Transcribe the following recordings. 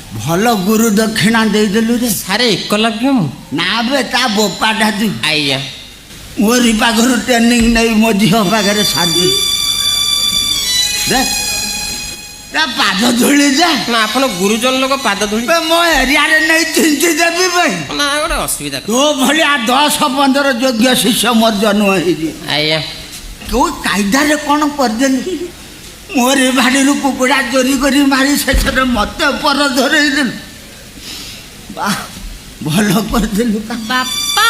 ଭଲ ଗୁରୁ ଦକ୍ଷିଣା ଦେଇଦେଲୁ ରେ। ସାରେ, ଏକଲବ୍ୟ ମୁଁ। ନା ବେ, ତା ବୋପାଟା ତୁ। ଆଜ୍ଞା। ମୋରି ପାଖରୁ ଟ୍ରେନିଂ ନେଇ ମୋ ଝିଅ ପାଖରେ ସାରି ଦେ, ତା ପାଦ ଧୂଳି ଯା। ନା, ଆପଣ ଗୁରୁଜନ ଲୋକ, ପାଦ ଧୂଳି ବେ, ମୋ ଏରିଆରେ ନେଇ ଛିଞ୍ଚି ଦେବି ବେ। ନା, ଗୋଟେ ଅସୁବିଧା। ତୋ ଭଳିଆ 10-15 ଯୋଗ୍ୟ ଶିଷ୍ୟ ମୋର ଜନ୍ମ ହେଇଛି। ଆଜ୍ଞା। କେଉଁ କାଇଦାରେ କ'ଣ କରିଦେଲି? ମୋରି ବାଡ଼ିରୁ କୁକୁଡ଼ା ଚୋରି କରି ମାରି ଶେଷରେ ମତେ ପର ଧରେଇଦେଲୁ। ବା, ଭଲ କରିଦେଲୁ କା। ବାପା।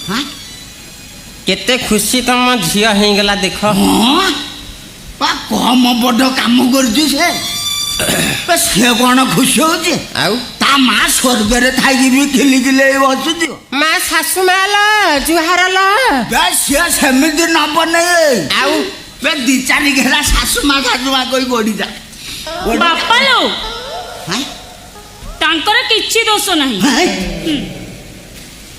ହାଁ? କେତେ ଖୁସି ତମ ଝିଅ ହେଇଗଲା ଦେଖ। ହଁ ବା, କମ ବଡ଼ କାମ କରୁଛି ସେ? ବେ, ସେ କ'ଣ ଖୁସି ହଉଛି? ଆଉ? ତା ମା ସ୍ୱର୍ଗରେ ଥାଇକି ବି ଖିଲି ଖିଲି ବସୁଥିବ। ମା, ଶାଶୁ ମା ଲ, ଜୁହାର ଲ। ବେ, ସିଏ ସେମିତି ନବ ନେଇ। ଆଉ? ବେ, ଦି ଚାରି ଘେରା ଶାଶୁ ମା ଶାଶୁ ମା କହି ଗଡ଼ି ଯା। ବାପା ଲୋ। ହାଁ? ତାଙ୍କର କିଛି ଦୋଷ ନାହିଁ। ହାଁ?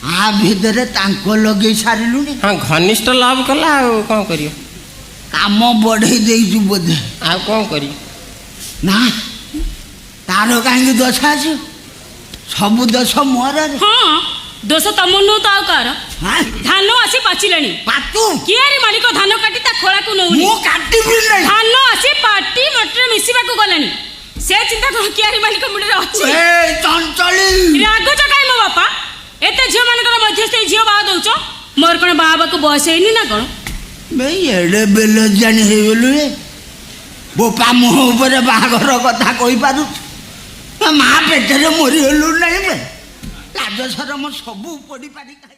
ଆ ଭିତରେ ତାଙ୍କ ଲଗେଇ ସାରିଲୁଣି? ହଁ, ଘନିଷ୍ଠ ଲଭ୍ କଲା, ଆଉ କ'ଣ କରିବ? କାମ ବଢେଇ ଦେଇଛୁ ବୋଧେ। ଆଉ କ'ଣ କରିବ? ନା, ତାର କାହିଁକି ଦୋଷ ଆସିବ? ସବୁ ଦୋଷ ମୋର ରେ। ହଁ, ଦୋଷ ତମ ନୁହଁ ତ ଆଉ କାହାର? ହାଁ? ଧାନ ଆସି ପାଚିଲାଣି। ପାତୁ। କିଆରି ମାଲିକ ଧାନ କାଟି ତା ଖୋଳାକୁ ନଉନି। ମୁଁ କାଟିବି ନାହିଁ। ଧାନ ଆସି ପାଟି ମଟିରେ ମିଶିବାକୁ ଗଲାଣି, ସେ ଚିନ୍ତା କଣ କିଆରି ମାଲିକ ମୁଣ୍ଡରେ ଅଛି? ଏ ଚଞ୍ଚଳି! ରାଗୁଛ କାଇଁ ମୋ ବାପା? ଏତେ ଝିଅ ମାନଙ୍କର ମଧ୍ୟସ୍ଥ ହେଇ ଝିଅ ବାହା ଦଉଛ, ମୋର କଣ ବାହା ହେବାକୁ ବୟସ ହେଇନି ନା କଣ? ବେ, ଏଡ଼େ ବେଲଜ୍ଜାଣି ହେଇଗଲୁ ରେ? ବୋପା ମୁହଁ ଉପରେ ବାହାଘର କଥା କହିପାରୁଛୁ? ମା ପେଟରେ ମରିଗଲୁ ନାହିଁ ବେ? ଲାଜ ସରମ ସବୁ ପଡ଼ି ପାରି ଖାଇ